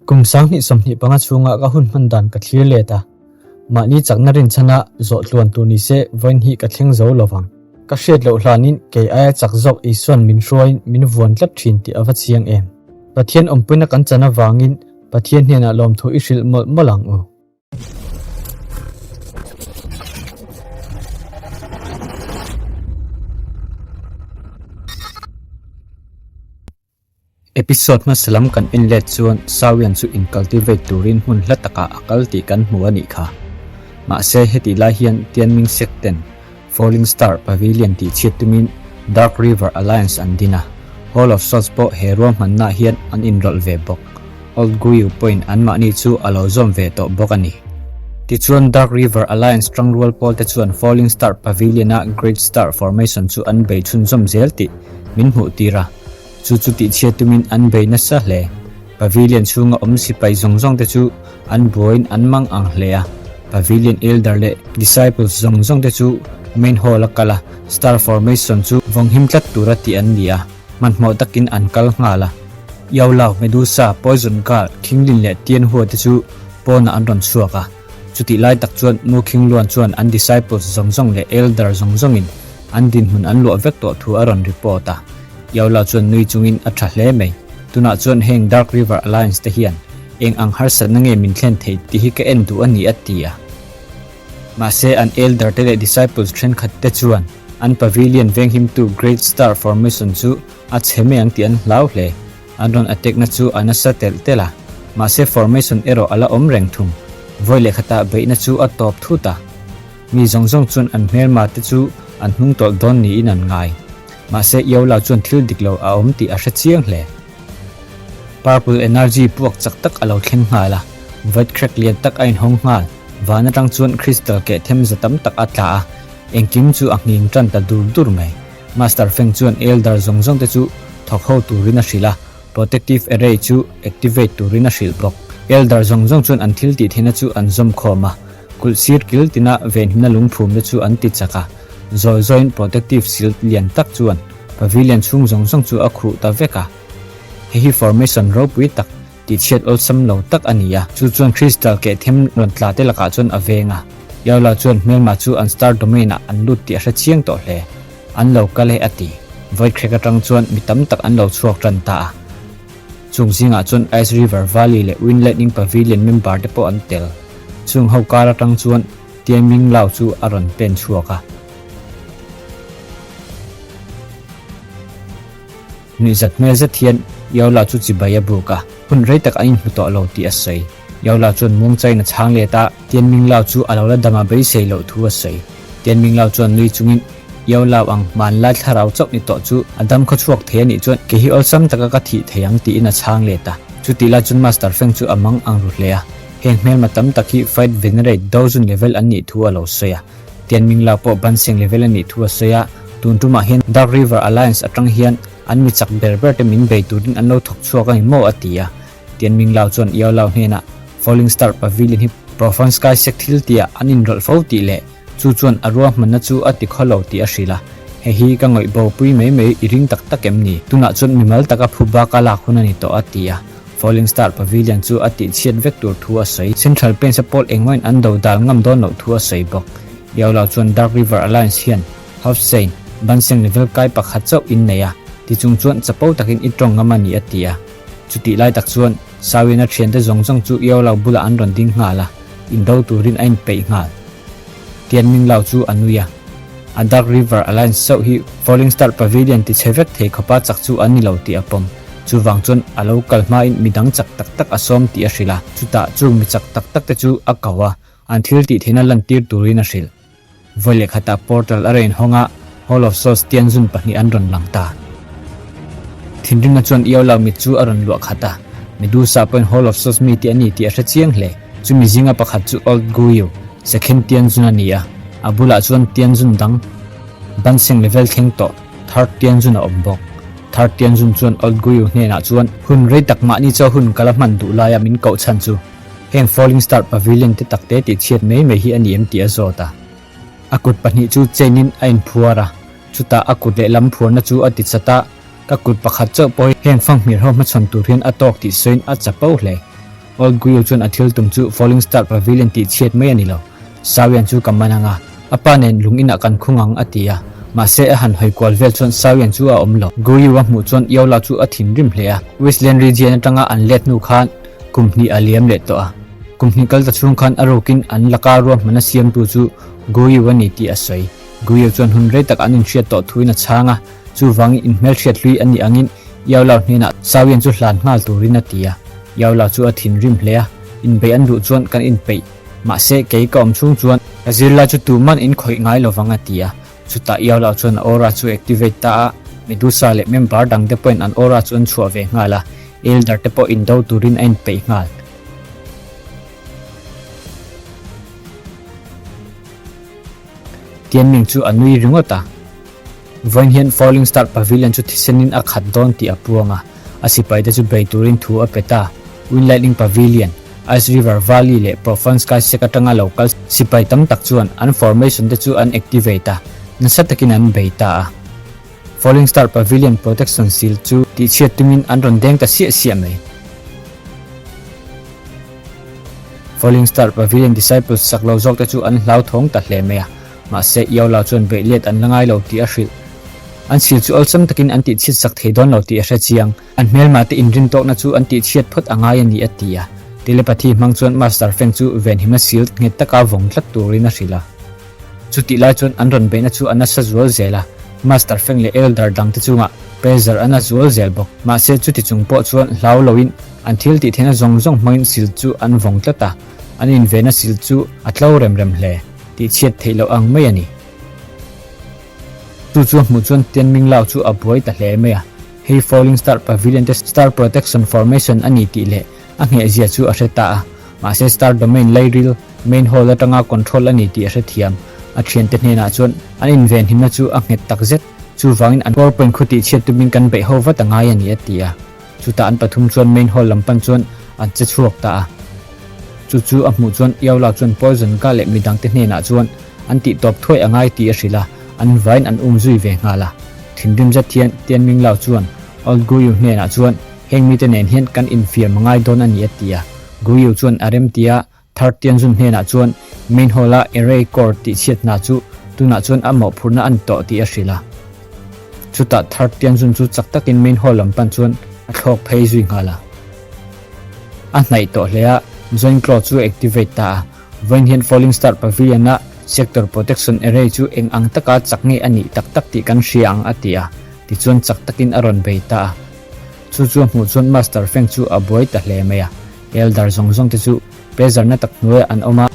Kum 2025 chhunga ka hun hman dan ka thlir let a, mahni chakna rinchhana zawh tluan tur ni se vawiin hi ka thleng zo lo vang. Ka hriat loh hlanin kei aia chak zawk Isua'n min hruaiin min vuan tlat thin tih a va chiang em. Pathian awmpuina kan chan avangin Pathian hnenah lawmthu i hrilh mawlh mawlh ang u. Episode hmasa lam kan en let chuan Sawian chu in cultivate turin hmun hla takah a kal tih kan hmu a nih kha. Mahse hetih lai hian Tianming Sect ten Falling Star Pavilion tih chhiat tumin Dark River Alliance an din a, Hall of Swords pawh he ruahmannaah hian an inrawlh ve bawk. Old Guiyu pawhin anmahni chu a lo zawm ve tawh bawk a ni. Tichuan Dark River Alliance tangrual pawlte chuan Falling Star Pavilion-a Great Star Formation chu an bei chhunzawm zel tih min hmuh tir a, chu chu tihchhiat tumin an bei nasa hle. Pavilion chhunga awm sipai zawng zawng te chu an buaiin an mang ang hle a, Pavilion Elder leh Disciples zawng zawng te chu Main Hall a kal a, Star Formation chu vawnghim tlat tura tih an ni a, hmanhmawh takin an kal nghal a. Yao Lao, Medusa, Poison Girl, Qinglin leh Tianhua te chu pawnah an rawn chhuak a. Chutih lai tak chuan Mu Qingluan chuan an disciples zawng zawng leh elder zawng zawngin an dinhmun an luah vek tawh thu a rawn report a. Yao Lao chuan nui chungin a tha hle mai. Tunah chuan heng Dark River Alliance te hian eng ang harsatna nge min thlen theih tih hi ka en duh a ni a ti a. Mahse an elder te leh disciples thenkhat te chuan an pavilion venghimtu Great Star Formation chu A chhe mai ang tih an hlau hle. An rawn attack na chu a nasa telh telh a, mahse formation erawh a la awm reng thung. Vawi leh khatah beihna chu a tawp thut a. Mi zawng zawng chuan an hmelma te chu an hnung tawlh dawn niin an ngai. Mahse Iola chuan thil dik lo a awm tih a hre chiang hle. Purple energy puak chak tak a lo thleng nghal a, void crack lian tak a inhawng nghal. Van atang chuan crystal keh them za tam tak a tla a, engkim chu a nghing tan ta dur dur mai. Master Feng chuan Elder zawng zawng te chu thawk ho turin a hrilh a, Protective Array chu activate turin a hrilh bawk. Elder zawng zawng chuan an thil tih theihna chu an zawm khawm a, kulh sir kil tina venhimna lungphum te chu an ti chak a, zawi zawiin Protective Shield lian tak chuan Pavilion chhung zawng zawng chu a khuh ta vek a. Hei hi formation ropui tak, tihchhiat awlsam lo tak a ni a, chu chuan Crystal keh them rawn tla te lakah chuan a veng a. Yaola chuan hmelma chu an star domain ah an lut tih a hre chiang tawh hle. An lo kal e a ti. Voidcrack atang chuan mi tam tak an lo chhuak tan ta a. Chung zingah chuan Ice River Valley leh Wind Lightning Pavilion member te pawh an tel. Chung ho kar atang chuan Tianming Lao chu a rawn pen chhuak a. Nuihzat hmel zet hian Yaola chu chibai a buk a, hun rei tak an inhmu tawh lo tih a sawi. Yaola chuan muangchain a chhang let a, Tianming Lao chu a lo la dam a beisei loh thu a sawi. Tianming Lao chuan nui chungin, Yao Lao ang hmanlai thlarau chauh ni tawh chu a dam khaw chhuak thei a nih chuan kei hi awlsam taka ka thih thei ang tiin a chhang let a. Chutih lai chuan Master Feng chu a mang ang ru hle a, heng hmelma tam tak hi Fight Venerate Doujun level an nih thu a lo sawi a. Tianming Lao pawh Banseng level a nih thu a sawi a, tun tumah hian Dark River Alliance atang hian an mi chak ber ber te min bei turin an lo thawk chhuak a ni maw a ti a. Tianming Lao chuan Yao Lao hnenah Falling Star Pavilion hi Profound Sky Sect thil tia an inrawlh fo tih leh chu chuan a ruahmanna chu a ti khaw lo tih a hrilh a, Hei hi ka ngawih bo pui mai mai i ring tak tak em ni? Tunah chuan mimal taka phu bak a lak hun a ni tawh a ti a. Falling Star Pavilion chu a tihchhiat vek tur thu a sawi. Central Plains-a pawl engmawin an do dal ngam dawn loh thu a sawi bawk. Yao chuan Dark River Alliance hian Half Saint, Banseng level kai pakhat chauh in nei a, tichung chuan chapo takin i tawng ngam a ni a ti a. Chutih lai tak chuan Sawina thiante zawng zawng chu Yao Lao bulah an rawn ding nghal a, indo turin a inpeih nghal. Tianming Lao chu a nui a. A Dark River Alliance chauh hi Falling Star Pavilion ti chhe vek thei khawpa chak chu an ni lo tih a pawm. Chuvang chuan a lo kal hmain midang chak tak tak a sawm tih a hrilh a, chutah chung mi chak tak tak te chu a ko a, an thil tih theihna lantir turin a hrilh. Vawi leh khatah portal a rain hawng a, Hall of Souls Tianjun pahnih an rawn lang ta. Thinrimna chuan Iau Lao mit chu a rawn luah khat a, Medusa pawhin Hall of Souls mi tih a ni tih a hre chiang hle. Chumi zinga pakhat chu Old Guiyu, Second Tianjun a ni a, a bulah chuan Tianjun dang, Banseng level thleng tawh, Third Tianjun a awm bawk. Third Tianjun chuan Old Guiyu hnenah chuan, Hun rei tak mahni chaw hun ka la hman duh laia min koh chhan chu heng Falling Star Pavilion te takte tih chhiat mai mai hi a ni em tih a zawt a. A kut pahnih chu chain in a inphuar a, chutah a kut lehlam phuarna chu a ti chat a, ka kut pakhat chauh pawh hi heng fanghmir ho hmachhawn tur hian a tawk tih sawiin a chapo hle. Old Guiyu chuan a thil tum chu Falling Star Pavilion tih chhiat mai a ni lo. Sawian chu ka man ang a, a pa nen lung inah kan khung ang a ti a. Mahse a han hawi kual vel chuan Sawian chu a awm lo. Guiyu a hmuh chuan Yola chu a thinrim hle a. Wasteland Region atanga an let hnu khan kum hnih a liam leh tawh a. Kum hnih kal ta chhung khan a rukin an laka ruahman a siamtu chu Guiyu a ni tih a sawi. Guiyu chuan hun rei tak an inhriat tawh thuin a chhang a, chuvangin inhmelhriat hlui a nih angin Yola hnenah Sawian chu hlan nghal turin a ti a. Yola chu a thinrim hle a, inbeih an duh chuan kan inpeih. Mahse, kei ka awm chhung chuan ka zirlai chu tuman in khawih ngai lo vang a ti a. Chutah Yola chuan a aura chu activate ta a, Medusa leh member dangte pawhin an aura chu an chhuah ve nghal a, Elder te pawh indo turin a inpeih nghal. Tianming chu a nui ringawt a. Vawiin hian Falling Star Pavilion chu thisenin a khat dawn tih a puang a, a sipaite chu bei turin thu a pe ta. Wind Lightning Pavilion, Ice River Valley leh Profound Sky Sek atanga lo kal sipai tam tak chuan an formation te chu an activate a, nasa takin an bei ta a. Falling Star Pavilion Protection Seal chu tihchhiat tumin an rawn deng ta siah siah mai. Falling Star Pavilion Disciples sak lo zawk te chu an hlauthawng ta hle mai a, mahse Yola chuan beih let an la ngai lo tih a hrilh. An sil chu awlsam takin an tihchhiat sak thei dawn lo tih a hre chiang. An hmelma te inrintawkna chu an tihchhiat phawt a ngai a ni a ti a. Telepathy hmang chuan Master Feng chu venhimna sil nghet taka vawng tlat turin a hrilh a. Chutih lai chuan an rawn beihna chu a nasa zual zel a, Master Feng leh Elder dangte chungah pressure a na zual zel bawk. Mahse chuti chung pawh chuan hlau loin an thil tih theihna zawng zawng hmangin sil chu an vawng tlat a, an invenna sil chu a tlo rem rem hle tih chhiat theih loh ang mai a ni. Chu chu a hmuh chuan Tianming Lao chu a buai ta hle mai a, hei Falling Star Pavilion te Star Protection Formation a ni tih leh A nghehzia chu a hre ta a, mahse Star Domain lairil Main Hall atanga control a ni tih a hre thiam. A thiante hnenah chuan an invenhimna chu a nghet tak zet, chuvangin an core point khu tihchhiat tumin kan beih ho vat a ngai a ni a ti a. Chutah an pathum chuan Main Hall lam pan chuan an che chhuak ta a. Chu chu a hmuh chuan Yaola chuan Poison Ga leh midangte hnenah chuan an tihtawp thuai a ngai tih a hrilh a, an vain an um zui ve nghal a. Thinrim zet hian Tianming Lao chuan Old Guyu hnenah chuan Heng mite nen hian kan infiam a ngai dawn a ni a ti a. Guyu chuan a rem ti a, Third Tianjun hnenah chuan Main Hall-a Array Core tihchhiat hna chu tunah chuan a mawhphurhna a ni tawh tih a hrilh a. Chutah Third Tianjun chu chak takin Main Hall lam pan chuan a thlawk phei zui nghal a. A hnaih tawh hle a, Joint Claw chu a activate ta a. Vawiin hian Falling Star Pavilion-a Sector Protection Array chu eng ang taka chak nge a nih tak tak tih kan hria ang a ti a. Tichuan chak takin a rawn bei ta a. Chu chu a hmuh chuan Master Feng chu a buai ta hle mai a, Elder zawng zawng te chu pressure na tak hnuaiah an awm a.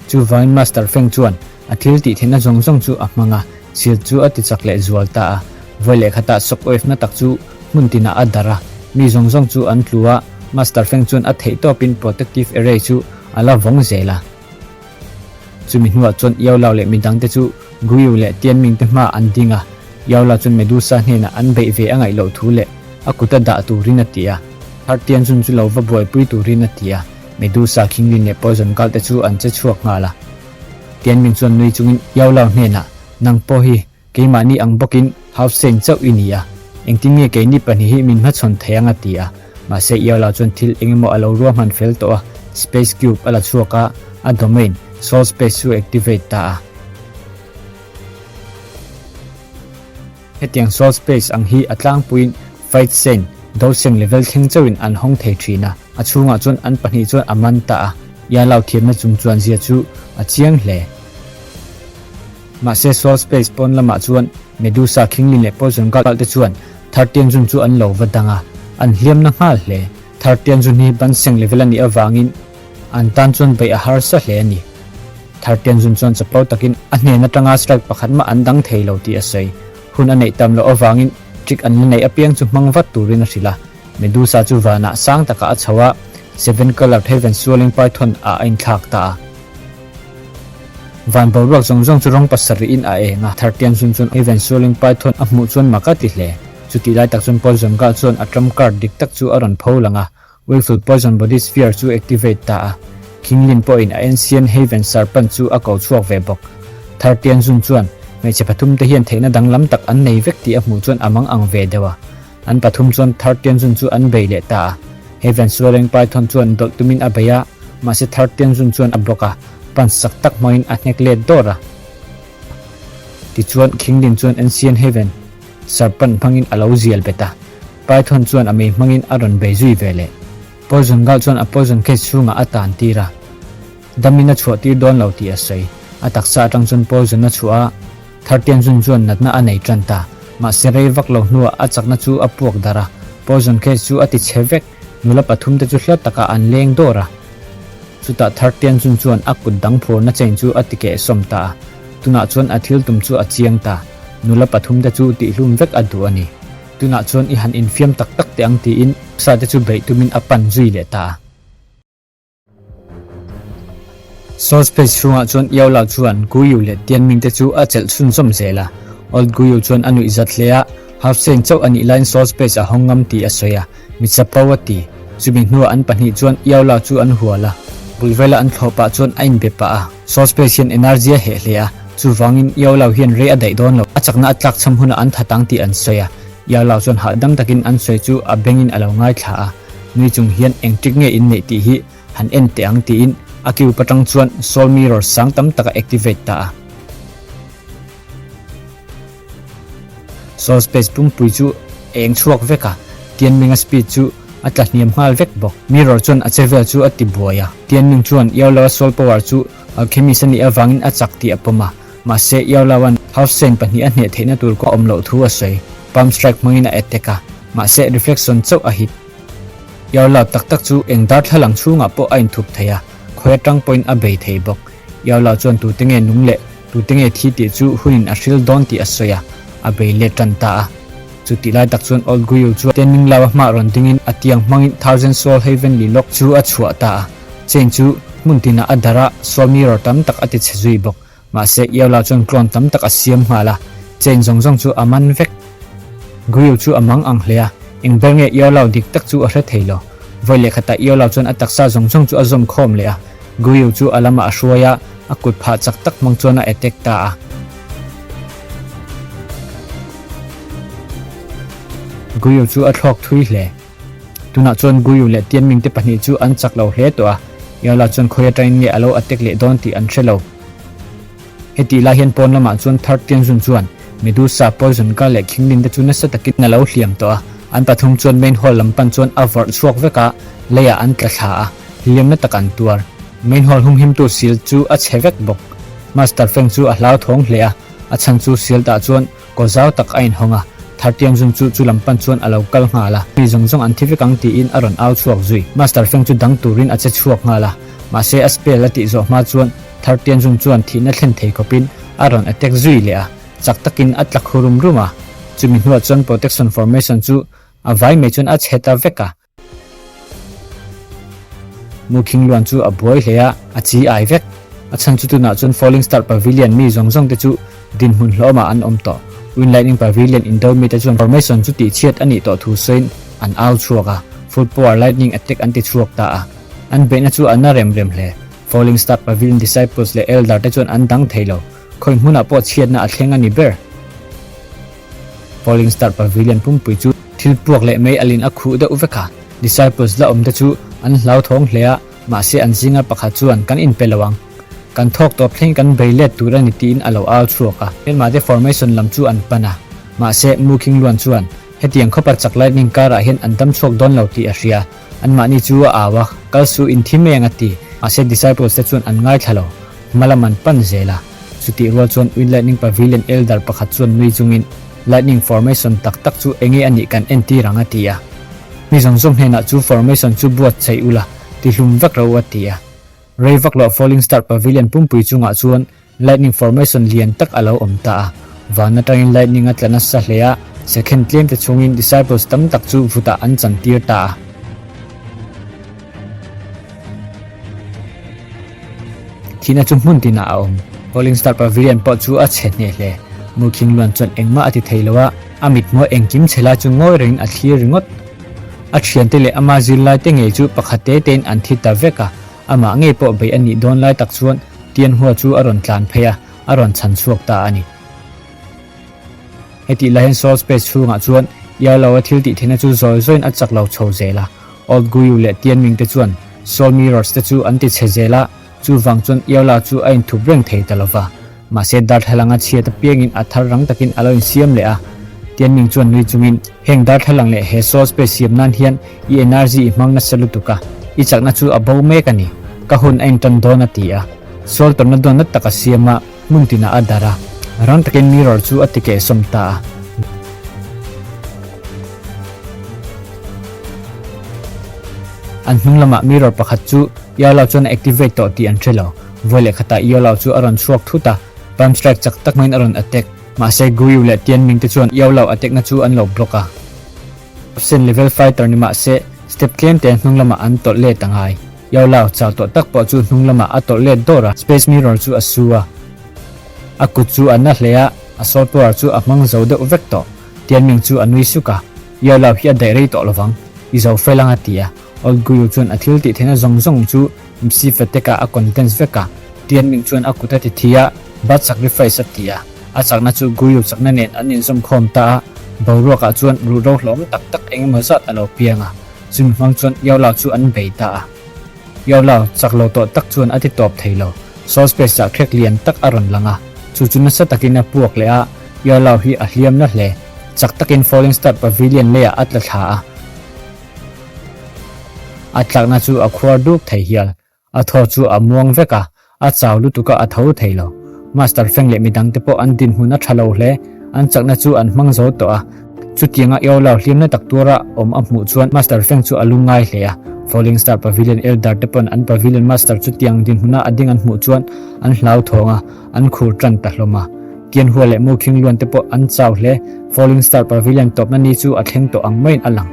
Chuvangin Master Feng chuan a thil tih theihna zawng zawng chu a hmang a, sil chu a ti chak leh zual ta a. Vawi leh khatah shock wave na tak chu hmun tinah a darh a, mi zawng zawng chu an tlu a, Master Feng chuan a theih tawpin protective array chu a la vawng zel a. Chumi hnuah chuan Yao Lao leh midangte chu Guiyu leh Tianming te hmaah an ding a, Yao Lao chuan Medusa hnenah an beih ve a ngaih loh thu leh a kuta dah turin a ti a, Thar Tianjun chu lo va buaipui turin a ti a, Medusa, Qinglin leh Poison Girl te chu an che chhuak nghal a. Tianming chuan nui chungin Yao Lao hnenah, Nang pawh hi Keimahni ang bawkin Half Saint chauh i ni a, engtin nge keini pahnih hi min hmachhawn thei ang a ti a. Mahse Iola chuan thil engemaw a lo ruahman fel tawh a, Space Cube a la chhuak a, a domain, Soul Space chu a activate ta a. Hetiang Soul Space ang hi a tlangpuiin Fight Saint, Do Seng level thleng chauhin an hawng thei thin a, a chhungah chuan an pahnih chuan a man ta a, Ialao thiamna chung chuan zia chu a chiang hle. Mahse Soul Space pawn lamah chuan Medusa, Khinglin leh Poison Girl te chuan Thar Tianjun chu an lo va dang a, an hliam na nghal hle. Thar Tianjun hi ban seng level a nih avangin an tan chuan beih a harsa hle a ni. Thar Tianjun chuan chapo takin a hnen atanga strike pakhat mah an dang thei lo tih a sawi. Hun a neih tam loh avangin trick an la neih apiang chu hmang vat turin a hrilh a. Medusa chu vanah sang takah a chho a, Seven Colored Heaven Swirling Python ah a inthlak ta a. Van boruak zawng zawng chu rawng pasarih in a eng a, Thartian zun chuan Ivan Sualing Python a hmuh chuan mak a ti hle. Chutih lai tak chuan Poison Girl chuan a trump card dik tak chu a rawn pho lang a, Willful Poison Body Sphere chu activate ta a. King Lin pawhin a Ancient Haven Serpent chu a ko chhuak ve bawk. Thartian zun chuan hmeichhe pathum te hian theihna danglam tak an nei vek tih a hmuh chuan a mang ang ve deuh a. An pathum chuan Thartian zun chu an bei leh ta a. Heaven Swallowing Python chuan dawlh tumin a bei a, mahse Third Tianjun chuan a block a, punch chak tak hmangin a hnek let dawr a. Tichuan Qinglin chuan Ancient Heaven Serpent hmangin a lo zial bet a, Python chuan a mei hmangin a rawn bei zui ve leh. Poison Girl chuan a poison case chhungah a tan tir a, damin a chhuah tir dawn lo tih a sawi. A taksa atang chuan poison a chhuah a, Thartian zun chuan natna a nei tan ta. Mahse rei vak lo hnuah a chakna chu a puak darh a, poison case chu a ti chhe vek. Nula pathumte chu hla takah an leng dawr a. Chutah Thartian zun chuan a kut dang phurna chain chu a ti kehsawm ta a. Tunah chuan a thil tum chu a chiang ta. Nula pathumte chu tihhlum vek a duh a ni. Tunah chuan i han infiam tak tak teh ang tiin sa te chu beih tumin a pan zui leh ta a. Soul Space chhungah chuan Yaola chuan Guyu leh Tianming te chu a chelh chhunzawm zel a. Old Guyu chuan a nuih zat hle a, Half Saint chauh a nih laiin Soul Space a hawng ngam tih a sawi a, mi chapo a ti. Chumi hnuah an pahnih chuan Yaola chu an hual a, bul vela an thlawh pah chuan a inbe pah a. Soul Space hian energy a heh hle a, chuvangin Yaola hian rei a daih dawn lo. A chakna a tlak cham hunah an that ang tih an sawi a, Yaola chuan hahdam takin an sawi chu a bengin a lo ngaithla a. Nui chung hian eng ṭik nge inneih tih hi han en teh ang tiin a cube aṭang chuan soul mirror sang tam tak a activate ta a. Soul space pumpui chu a eng chhuak vek a, Tianming-a speed chu a tla hniam nghal vek bawk. Mirror chuan a che vel chu a ti buai a, Tianming chuan Yaolao-a soul power chu alchemist a nih avangin a chak tih a pawm a, mahse Yaolao-a'n Half Saint pahnih a hneh theihna tur kawng a awm loh thu a sawi. Palm strike hmangin a attack a, mahse reflection chauh a hit. Yaolao tak tak chu eng darthlalang chhungah pawh a inthup thei a, khawi atang pawhin a bei thei bawk. Yaolao chuan tute nge nung leh tute nge thi tih chu hunin a hril dawn tih a sawi a, a bei let tan ta a. Chutih lai tak chuan Old Guyu chuan Tianming Lao a hmah rawn dingin a tiang hmangin Thousand Soul Heavenly Lock chu a chhuah ta a. Chain chu hmun tinah a darh a, soul mirror tam tak a ti chhe zui bawk. Mahse, Yaola chuan clone tam tak a siam nghal a, chain zawng zawng chu a man vek. Guyu chu a mang ang hle a, eng ber nge Yaola dik tak chu a hre thei lo. Vawi leh khatah Yaola chuan a taksa zawng zawng chu a zawm khawm leh a, Guyu chu a lamah a hruai a, a kut phah chak tak hmang chuan a attack ta a. Guyu chu a thlawk thui hle. Tunah chuan Guyu leh Tianming te pahnih chu an chak lo hle tawh a, Yaola chuan khawi atangin nge a lo attack leh dawn tih an hre lo. Hetih lai hian pawn lamah chuan Third Tianjun chuan Medusa, Poison Girl leh Qinglin te chu nasa takin a lo hliam tawh a, an pathum chuan main hall lam pan chuan a vawrh chhuak vek a, leiah an tla thla a, hliamna tak an tuar. Main hall humhimtu sil chu a chhe vek bawk. Master Feng chu a hlauthawng hle a, a chhan chu sil tah chuan Kaw zau tak a inhawng a, Thartiang zun chu chu lam pan chuan a lo kal nghal a, mi zawng zawng an thi vek ang tiin a rawn au chhuak zui. Master Feng chu dang turin a che chhuak nghal a, mahse a spell a tih zawh hma chuan Thartiang zun chuan thihna thlen thei khawpin a rawn attack zui leh a, chak takin a tla khu rum rum a. Chumi hnuah chuan Protection Formation chu a vai mai chuan a chhe ta vek a. Mukhing luan chu a buai hle a, a chi ai vek. A chhan chu tunah chuan Falling Star Pavilion mi zawng zawng te chu dinhmun hlawmah an awm tawh. Wind Lightning Pavilion indo mite chuan formation chu tihchhiat a nih tawh thu sawiin an au chhuak a, Full Power Lightning Attack an ti chhuak ta a. An beihna chu a na rem rem hle. Falling Star Pavilion Disciples leh Elder te chuan an dang thei lo. Khawi hmunah pawh chhiatna a thleng a ni ber. Falling Star Pavilion pumpui chu thil puak leh mei alin a khuh deuh vek a, disciples la awm te chu an hlauthawng hle a, mahse an zinga pakhat chuan kan inpe lo ang, kan thawk tawp thleng kan bei let tur a ni tiin a lo au chhuak a. Hmelmate formation lam chu an pan a, mahse Mu King Luan chuan hetiang khawpa chak lightning karah hian an dam chhuak dawn lo tih a hria, anmahni chu a au a, kal suh inthi mai ang a ti, mahse disciples te chuan an ngaithla lo, hma lam an pan zel a. Chutih rual chuan Wind Lightning Pavilion Elder pakhat chuan nui chungin, Lightning Formation tak tak chu enge a nih kan entir ang a ti a. Mi zawng zawng hnenah chu formation chu buatsaih ula, tihlum vek ro a ti a. Rei vak loh Falling Star Pavilion pumpui chungah chuan Lightning Formation lian tak a lo awm ta a. Van atangin lightning a tla nasa hle a, second tlem te chhungin disciples tam tak chu vutah an chantir ta a. Thihna chu hmun tinah a awm. Falling Star Pavilion pawh chu a chhe hneh hle. Mukhing luan chuan engmah a ti thei lo a, a mithmuh engkim chhe lai chu ngawi rengin a thlir ringawt. A thiante leh ama zirlai te ngei chu pakhat te tein an thi ta vek a, amah ngei pawh beih a nih dawn lai tak chuan Tianhua chu a rawn tlan phei a, a rawn chhan chhuak ta a ni. Hetih lai hian Soul Space chhungah chuan Yao Lo-a thil tih theihna chu zawi zawiin a chak lo chho zel a. Old Guiyu leh Tianming te chuan Soul Mirrors te chu an ti chhe zel a, chuvang chuan Yaola chu a inthup reng thei ta lo va. Mahse darthlalang a chhiat apiangin a thar rang takin a lo insiam leh a. Tianming chuan nui chungin, Heng darthlalang leh he soul space siam nan hian i energy i hmang nasa lutuk a, i chakna chu a bo mek a ni. Ka hun a intan dawn a ti a. Soul tornado na tak a siam a, hmun tinah a darh a. Rang takin mirror chu a ti kehsawm ta a. An hnung lamah mirror pakhat chu Yaola chuan a activate tawh tih an hre lo. Vawi leh khatah Yaola chu a rawn chhuak thut a, palm strike chak tak maiin a rawn attack. Mahse Guiyu leh Tianming te chuan Yaola attack na chu an lo block a. Absent level fighter ni mahse step tlem te hnung lamah an tawlh let a ngai. Yaola chau tawh tak pawh chu hnung lamah a tawlh let dawr a, space mirror chu a su a. A kut chu a na hle a, a soul power chu a hmang zo deuh vek tawh. Tianming chu a nui suk a, Yaola hi a daih rei tawh lovang, i zo fel ang a ti a. Old Guiyu chuan a thil tih theihna zawng zawng chu Msi Fatek-a a condense vek a. Tianming chuan a kut a ti thi a, Blood sacrifice a ti a. A chakna chu Guiyu chakna nen an inzawm khawm ta a, boruakah chuan ruhro hlawm tak tak eng emaw zat a lo piang a, chumi hmang chuan Yaola chu an bei ta a. Yaola chak lo tawh tak chuan a ti tawp thei lo. Soul Space ah crack lian tak a rawn lang a, chu chu nasa takin a puak leh a, Yaola hi a hliam na hle. Chak takin Falling Star Pavilion leiah a tla thla a. A tlakna chu a khuar duk thei hial. A thaw chu a muang vek a, a chau lutuk a a tho thei lo. Master Feng leh midang te pawh an dinhmun a tha lo hle, an chakna chu an hmang zo tawh a. Chutianga Eola hlimna tak tura awm a hmuh chuan Master Feng chu a lungngai hle a. Falling Star Pavilion Elder te pawn an Pavilion Master chutiang dinhmuna a ding an hmuh chuan an hlauthawng a, an khur tan ta hlawm a. Tianhua leh Mukhing Luan te pawh an chau hle, Falling Star Pavilion tawpna ni chu a thleng tawh ang maiin a lang.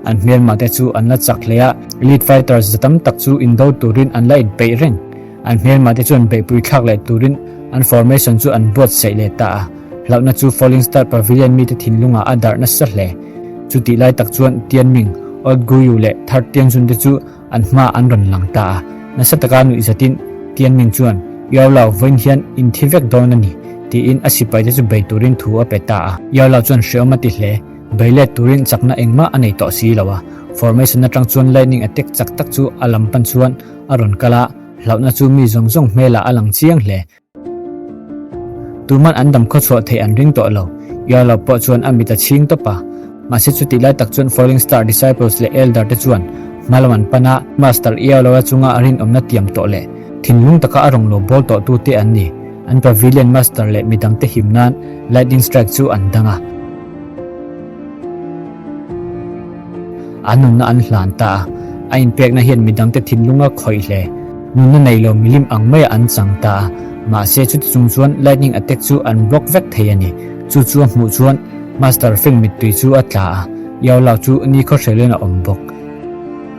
An hmelma te chu an la chak hle a, Elite Fighters za tam tak chu indo turin an la inpeih reng. An hmelma te chuan beihpui thlak leh turin an formation chu an buatsaih leh ta a, hlauhna chu Falling Star Pavilion mite thinlungah a darh nasa hle. Chutih lai tak chuan Tianming, Old Guyu leh Third Tianjun te chu an hma an rawn lang ta a. Nasa taka nuih zatin Tianming chuan, Yao Lao vawiin hian in thi vek dawn a ni, tiin a sipaite chu bei turin thu a pe ta a. Yao Lao chuan hreawm a ti hle. Bei let turin chakna engmah a nei tawh si lo a. Formation atang chuan lightning attack chak tak chu a lam pan chuan a rawn kal a, hlauhna chu mi zawng zawng hmelah a lang chiang hle. Tuman an dam khawchhuah theih an ring tawh lo. Yao pawh chuan a mit a chhing tawp a. Mahse chutih lai tak chuan Falling Star Disciples leh Elder te chuan hma lam an pan a, Master Yao Lo-a chunga a rinawmna tiam tawh leh thinlung taka a rawn lo bawl tawh tute an ni. An Pavilion Master leh midangte him nan Lightning Strike chu an dang a. An nunna an hlan ta a, a inpekna hian midangte thinlung a khawih hle. Nunna nei lo milim ang maiah an chang ta a, mahse chuti chung chuan lightning attack chu an block vek thei a ni. Chu chu a hmuh chuan Master Feng mittui chu a tla a, Yao Lao chu nikhaw hrelin a awm bawk.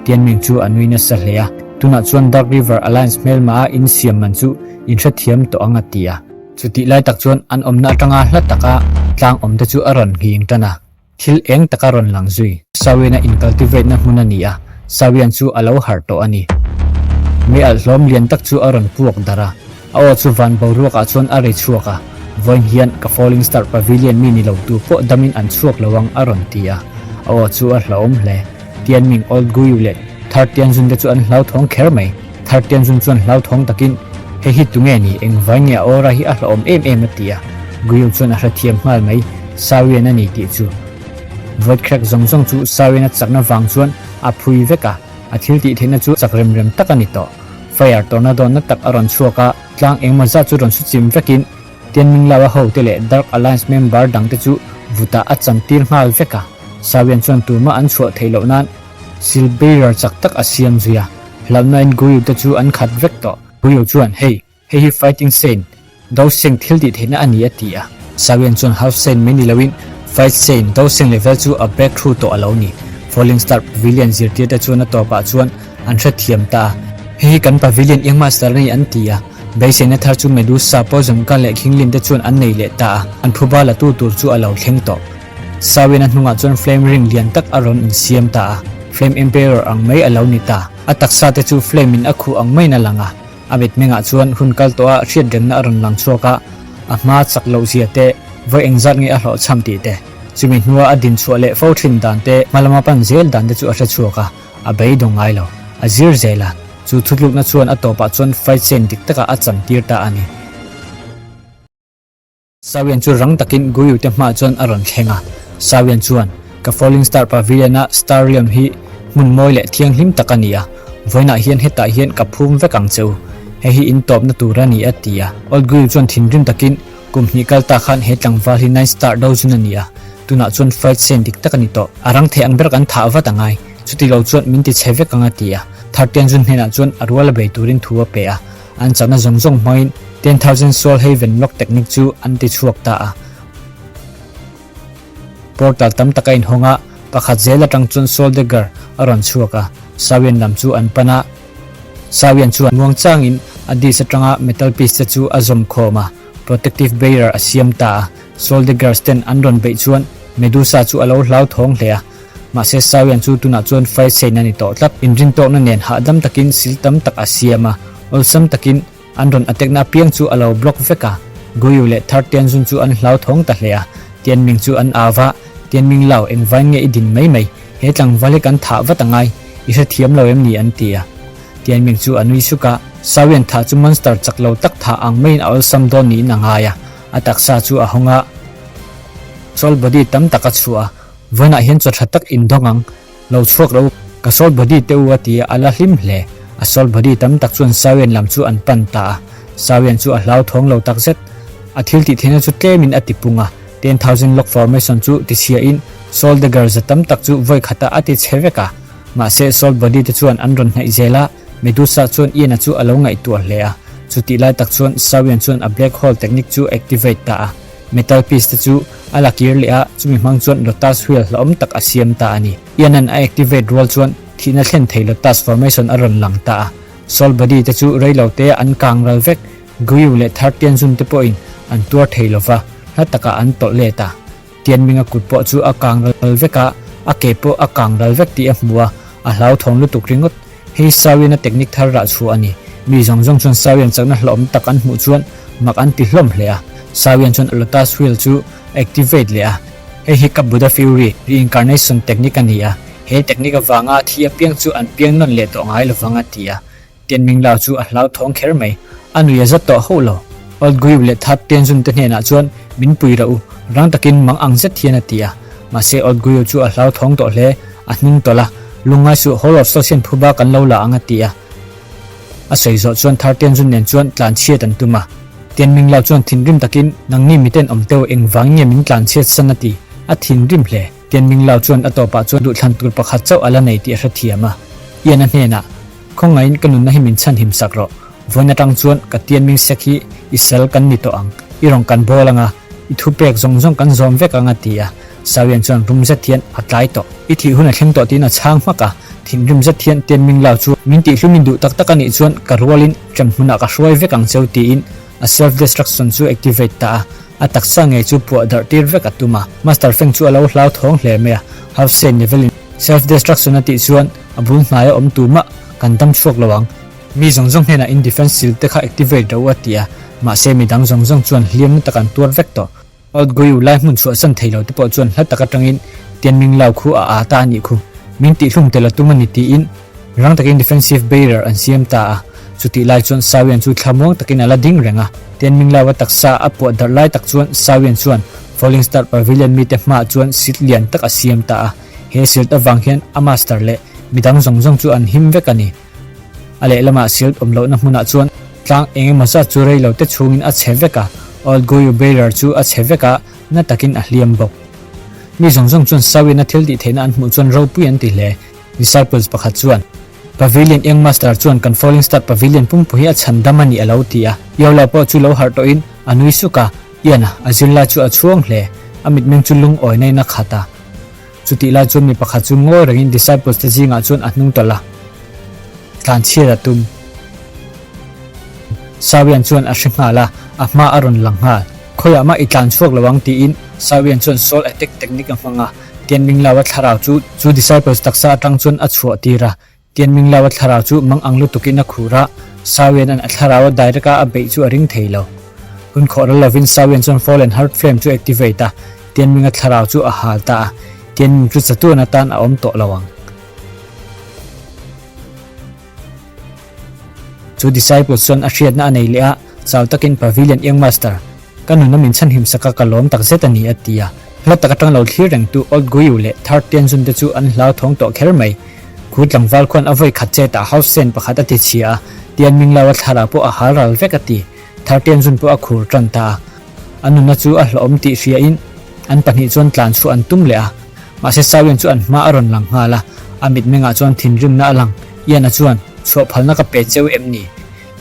Tianming chu a nui nasa hle a, tunah chuan Dark River Alliance hmelma a insiam man chu inhrethiam tawh ang a ti a. Chutih lai tak chuan an awmna atanga hla taka tlang awmte chu a rawn nghing tan a, thil eng taka rawn lang zui. Sawian a incultivate na hmun a ni a, Sawian chu a lo harh tawh a ni. Mei alh hlawm lian tak chu a rawn puak darh a, a aw chu van boruakah chuan a ri chhuak a, Vawiin hian ka Falling Star Pavilion mi ni lo tu pawh damin an chhuak lo ang a rawn ti a, a aw chu a hlauhawm hle. Tianming Old Guiyu leh Thar Tianjun te chu an hlauthawng kher mai. Thar Tianjun chuan hlauthawng takin, Hei hi tunge ni, engvai nge a aura hi a hlauhawm em em a ti a. Guiyu chuan a hrethiam nghal mai, Sawian a ni tih chu. Void crack zawng zawng chu Sawian a chakna vang chuan a phui vek a, a thil tih theihna chu chak rem rem tak a ni tawh. Fire tornado na tak a rawn chhuak a, tlang engmaw zat chu rawn su chim vekin, Tianming Lao-a hote leh Dark Alliance member dangte chu vutah a chantir nghal vek a. Sawian chuan tumah an chhuah theih loh nan Seal Bearer chak tak a siam zui a, hlauhnain Guiyu te chu an khat vek tawh. Guiyu chuan, Hei, hei hi Fighting Saint, Do Seng thil tih theihna a ni a ti a. Sawian chuan Half Saint mai ni loin Fight Saint, Do Seng level chu a break through tawh a lo ni. Falling Star Pavilion zirtirte chuan a tawpah chuan an hrethiam ta a. Hei hi kan Pavilion Young Master a ni an ti a. Beiseina thar chu Medusa, Poison Gun leh Khinglin te chuan an nei leh ta a, an phuba la tu tur chu a lo thleng tawh. Sawina hnungah chuan Flame Ring lian tak a rawn insiam ta a, Flame Emperor ang mai a lo ni ta. A taksa te chu flame in a khuh ang maiin a lang a, a mitmengah chuan hun kal tawh a hriatrengna a rawn lang chhuak a, a hma chak loh zia te, vawi engzat nge a hlawhchham tih te. Chumi hnua a din chhuah leh fo thin dan te, hma lama pan zel dan te chu a hre chhuak a, a beidawng ngai lo. A zir zel a, chu thutlukna chuan a tawpah chuan fight scene dik takah a chantir ta a ni. Sawian chu rang takin Guyu te hmaah chuan a rawn thleng a. Sawian chuan, Ka Falling Star Pavilion-a Star Realm hi hmun mawi leh thianghlim tak a ni a, vawiinah hian hetah hian ka phum vek ang che u. Hei hi in tawpna tur a ni a ti a. Old Guyu chuan thinrim takin, Kum hnih kal ta khan he tlangval hi Nine Star Dozun a ni a, tunah chuan Fight Saint dik tak a ni tawh. A rang thei ang ber kan thah vat a ngai. Chuti lo chuan min ti chhe vek ang a ti a. Thirtian zun hnenah chuan a rual a bei turin thu a pe a. An chakna zawng zawng hmangin 10,000 Soul Haven Lock Technique chu an ti chhuak ta a. Portal tam tak a inhawng a, pakhat zel atang chuan Soul Dagger a rawn chhuak a, Sawian lam chu an pan a. Sawian chuan muangchangin a disc atanga metal piece te chu a zawm khawm a, protective barrier a siam ta a. Soul Daggers ten an rawn beih chuan Medusa chu a lo hlauthawng hle a. Mahse Sawian chu tunah chuan fai sein a ni tawh tlat. Inrintawkna nen hahdam takin sil tam tak a siam a, awlsam takin an rawn atekna apiang chu a lo block vek a. Guyu leh Third Tianjun chu an hlauthawng ta hle a, Tianming chu an au va, Tianming Lao, engvain nge i din mai mai? He tlangval hi kan thah vat a ngai, i hrethiam lo em ni? an ti a. Tianming chu a nui suk a, Sawian thah chu monster chak lo tak thah ang maiin a awlsam dawn niin a ngai a, a taksa chu a hawng a, soul body tam tak a chhuah a, Vawiinah hian chaw tha tak in dawng ang, lo chhuak lo, ka soul body te u a ti a, a la hlim hle. A soul body tam tak chuan Sawian lam chu an pan ta a, Sawian chu a hlauthawng lo tak zet. A thil tih theihna chu tlemin a ti pung a, 10,000 lock formation chu ti chhiahin soul dagger za tam tak chu vawi khatah a ti chhe vek a. Mahse soul body te chuan an rawn hnaih zel a, Medusa chuan Ian-a chu a lo ngaihtuah hle a. Chutih lai tak chuan Sawian chuan a black hole technique chu activate ta a. Metal piece te chu a la kir leh a, chumi hmang chuan Lotus wheel hlauhawm tak a siam ta a ni. Ian-a'n a activate rual chuan thihna thlen thei Lotus formation a rawn lang ta a. Soul body te chu rei lo te an kang ral vek, Guiu leh Third Tianjun te pawhin an tuar thei lo va, hla takah an tawlh let a. Tianminga kut pawh chu a kang ral vek a, a ke pawh a kang ral vek tih a hmu a, a hlauthawng lutuk ringawt. Hei Sawian a technique thar rah chhuah a ni. Mi zawng zawng chuan Sawian chakna hlawhawm tak an hmuh chuan mak an ti hlawm hle a. Sawian chuan Lotus Wheel chu a activate leh a. Hei hi ka Buddha Fury reincarnation technique a ni a. He technique avanga thi apiang chu an piang nawn leh tawh ngai lovang a ti a. Tianming Lao chu a hlauthawng kher mai. A nui a zat tawh hauh lo. Old Guiu leh Third Tianjun te hnenah chuan min pui rah u, rang takin mang ang zet hian a ti a. Mahse Old Guiu chu a hlauthawng tawh hle, a hnung tawlh a. Lungngai suh Hall of Souls hian phuba kan lo la ang a ti a. A sawi zawh chuan Third Tianjun nen chuan tlanchhiat an tum a. Tianming Lao chuan thinrim takin, Nangni miten awm teu engvang nge min tlanchhiat san a ti. A thinrim hle. Tianming Lao chuan a tawpah chuan duhthlan tur pakhat chauh a la nei tih a hrethiam a. Ian a hnenah, Khawngaihin ka nunna hi min chhanhim sak rawh. Vawiin atang chuan ka Tianming sek hi i sal kan ni tawh ang. I rawn kan bawl ang a, i thupek zawng zawng kan zawm vek ang a ti a. Sawian chuan rum zet hian a tlai tawh. I thih hun a thleng tawh tiin a chhang hmak a. Thinrim zet hian Tianming Lao chu min tihhlumin duh tak tak a nih chuan ka rualin ṭem hmunah ka hruai vek ang cheu tiin a self destruction chu activate ta a. A taksa ngei chu puah darh tir vek a tum a. Master Feng chu a lo hlauthawng hle mai a. Half Saint level in self destruction a tih chuan a bul hnaia awm tu mah kan dam chhuak lo ang. Mi zawng zawng hnenah in defense shield te kha activate ro a ti a, mahse mi dang zawng zawng chuan hliamna tak an tuar vek tawh. Old Guiu lai hmun chhuahsan thei lo te pawh chuan hla tak atangin Tianming Lao khu a aa ta a nih khu. Min tihhlum tel a tum a ni tiin rang takin defensive barrier an siam ta a. Chutih lai chuan Sawian chu thlamuang takin a la ding reng a. Tianming Lao a taksa a puah darh lai tak chuan Sawian chuan Falling Star Pavilion mite hmaah chuan seat lian tak a siam ta a. He silt avang hian a master leh midang zawng zawng chu an him vek a ni. A lehlamah silt awm lohna hmunah chuan tlang eng emaw zat chu rei lo te chhungin a chhe vek a, Old Guiyu Barrier chu a chhe vek a, na takin a hliam bawk. Mi zawng zawng chuan Sawina thil tih theihna an hmuh chuan ropui an ti hle. Disciples pakhat chuan, Pavilion Young Master chuan kan Falling Star Pavilion pumpui hi a chhan dam a ni a lo ti a. Yola pawh chu lo harh tawhin a nui suk a, Ian-a a zirlai chu a chhuang hle. A mitmeng chu lungawi nain a khat a. Chutih lai chuan mi pakhat chu ngawi rengin disciples te zingah chuan a hnung tawlh a, tlanchhiat a tum. Sawian chuan a hre nghal a, a hma a rawn lang nghal. Khawiah mah i tlan chhuak lo ang tiin Sawian chuan soul attack technique a hmang a, Tianming Lao-a thlarau chu chu disciples taksa atang chuan a chhuah tir a. Tianming Lao-a thlarau chu mang ang lutukin a khur a, Sawian-a'n a thlarau a direct a a beih chu a ring thei lo. Hun khawh ral lovin Sawian chuan Fallen Heart Flame chu activate a. Tianming-a thlarau chu a hal ta a, Tianming chu chatuan atan a awm tawh lo ang. Chu disciple chuan a hriatna a nei leh a, chau takin Pavilion Young Master, ka nuna min chhanhim sak a ka lawm tak zet a ni a ti a. Hla tak atang lo thlir rengtu Old Guiyu leh Third Tianjun te chu an hlauthawng tawh kher mai. Khu tlangval khuan a vawi khat chetah house sen pakhat a ti chhia a, Tianming lo a thlarau pawh a hal ral vek a ti. Third Tianjun pawh a khur tan ta a. A nunna chu a hlawhawm tih hriain an pahnih chuan tlan chhuah an tum leh a. Mahse Sawian chu an hma a rawn lang nghal a, a mitmengah chuan thinrimna a lang. Ian-a chuan, Chhuah phalna ka pe cheu em ni?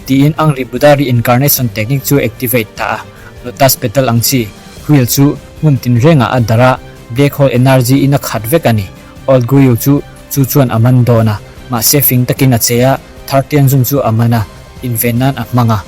tiin Angri Buddha reincarnation technique chu activate ta a. Lotus petal ang chi, wheel chu hmun tinrengah a darh a, black hole energy in a khat vek a ni. Old Guiyu chu chu chuan a man dawn a, mahse fing takin a che a, Thar Tianjun chu a man a, inven nan a hmang a.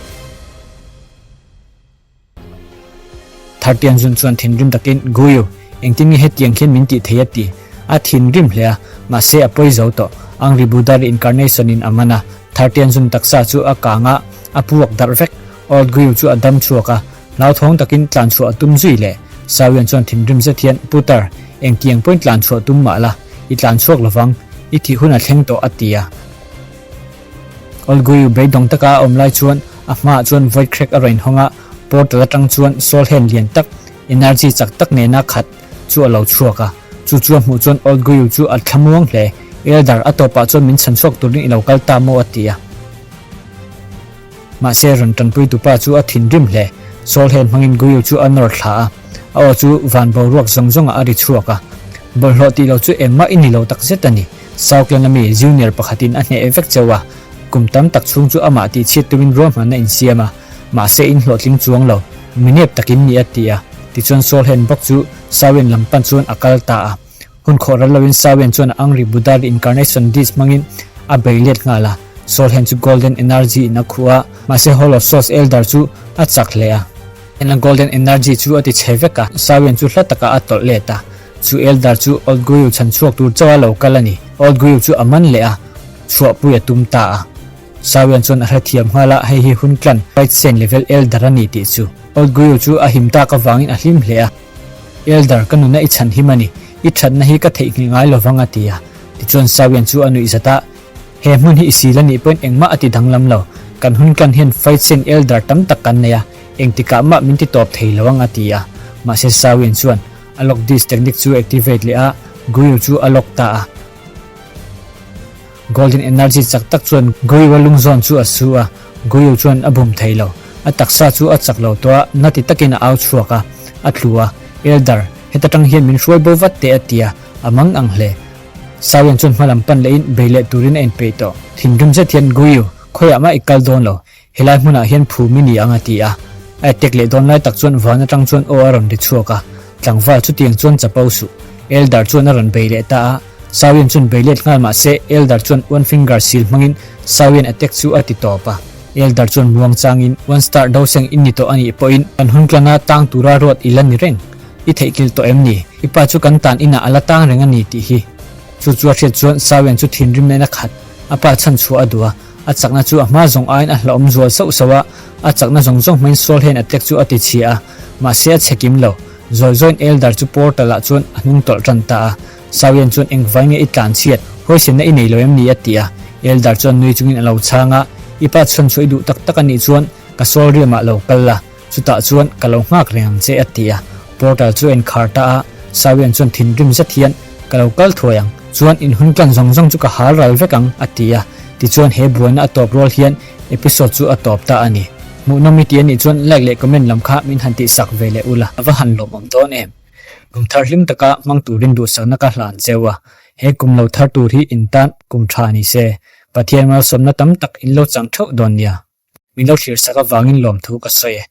Thar Tianjun chuan thinrim takin, Guiyu, engtin nge hetiang khian min tih thei a ti? A thinrim hle a, mahse a pawi zo tawh. Angri Buddha reincarnation in a man a, Thar Tianjun taksa chu a kang a, a puak darh vek. Old Guiyu chu a dam chhuak a, hlauthawng takin tlan chhuah a tum zui leh. Sawian chuan thinrim zet hian, Putar, engtiang pawhin tlan chhuah tum mah la, i tlan chhuak lovang, i thih hun a thleng tawh a ti a. Olguiu beidawng taka a awm lai chuan a hmaah chuan void crack a rawn hawng a, portal atang chuan soul hand lian tak, energy chak tak nena khat chu a lo chhuak a. Chu chu a hmuh chuan Olguiu chu a thlamuang hle. Elder, a tawpah chuan min chhan chhuak turin i lo kal ta maw a ti a. Mahse rawn tanpui tupa chu a thinrim hle. Soul hand hmangin Guiu chu a nawr thla a, a aw chu van boruak zawng zawngah a ri chhuak a. Bawlhhlawh tih lo chu engmah i ni lo takzet a ni. Southland ami junior pakhatin a hneh vek chauh a, kum tam tak chhung chu amah tihchhiat tumin ruahmanna insiam a, mahse in hlawhtling chuang lo, mi nep takin ni a ti a. Tichuan Soul Hand bawk chu Sawian lam pan chuan a kal ta a. Hun khawh ral loin Sawian chuan a Angry Buddha Reincarnation Disc hmangin a bei let nghal a, Soul Hand chu Golden Energy in a khuh a, mahse Hall of Souls Elder chu a chak hle a. Hena Golden Energy chu a ti chhe vek a, Sawian chu hla takah a tawlh let a. Chu Eldar chu Old Guiu chhan chhuak tur chauh a lo kal a ni. Old Guiu chu a man leh a, chhuahpui a tum ta a. Sawian chuan a hrethiam nghal a, hei hi hun tlan, White Saint level Eldar a ni tih chu. Old Guiu chu a him tak avangin a hlim hle a. Eldar, ka nuna i chhan him a ni. I thatna hi ka theihnghilh ngai lovang a ti a. Tichuan Sawian chu a nuih zat a, He hmun hi i sil a nih pawhin engmah a ti danglam lo. Kan hun tlan hian White Saint Eldar tam tak kan nei a, engtikah mah min ti tawp thei lo ang a ti a. Mahse Sawian chuan, A lock disk technique chu activate leh a, Guiu chu a lock ta a. Golden energy chak tak chuan Guiu a lung zawn chu a su a, Guiu chuan a bum thei lo. A taksa chu a chak lo tawh a, na ti takin a au chhuak a, a tlu a. Elder, heta tang hian min hruai bo vat teh a ti a, a mang ang hle. Sawian chuan hma lam pan lehin bei leh turin a inpeih tawh. Thinrim zet hian Guiu, khawiah mah i kal dawn lo, Helai hmunah hian phum i ni ang a ti a. A attack leh dawn lai tak chuan van atang chuan aw a rawn ri chhuak a. Tlangval chutiang chuan chapo suh. Elder chuan a rawn bei leh ta a. Sawian chuan bei let nghal mah se Elder chuan one finger seal hmangin Sawian attack chu a ti tawp a. Elder chuan muang changin one star do seng i ni tawh a nih pawhin kan hun tlana tang tura ruat i la ni reng. I theihnghilh tawh em ni? I pa chu kan tan inah a la tang reng a ni tih hi. Chu chu a hriat chuan Sawian chu thinrim nen a khat. A pa chhan chhuah a duh a. A chakna chu a hma zawng aiin a hlauhawm zual sauh sauh a, a chakna zawng zawng hmain Saul hian a tlek chu a ti chhia a, mahse a chhe kim lo. Zawi zawiin Elder chu portal ah chuan a hnung tawlh tan ta a. Sawian chuan engvai nge i tlan chhiat, huaisenna i nei lo em ni a ti a. Elder chuan nui chungin a lo chhang a, I pa chhawn chhuah i duh tak tak a nih chuan ka Saul riamah lo kal la, Chutah chuan ka lo nghak reng ang che a ti a, portal chu a inkhar ta a, Sawian chuan thinrim zet hian ka lo kal thuai ang, chuan in hun tlan zawng zawng chu ka hal ral vek ang a ti a, tichuan he buaina a tawp rual hian episode chu a tawp ta a ni. Hmuhnawm i ti a nih chuan like leh comment lam kha min han tihsak ve leh ula. A va han lawmawm dawn em? Kum thar hlim taka hmang turin duhsakna ka hlan cheu a, he kum lo thar tur hi in tan kum tha ni se, Pathian malsawmna tam tak in lo chang theuh dawn nia. Min lo thlir sak avangin lawmthu ka sawi e.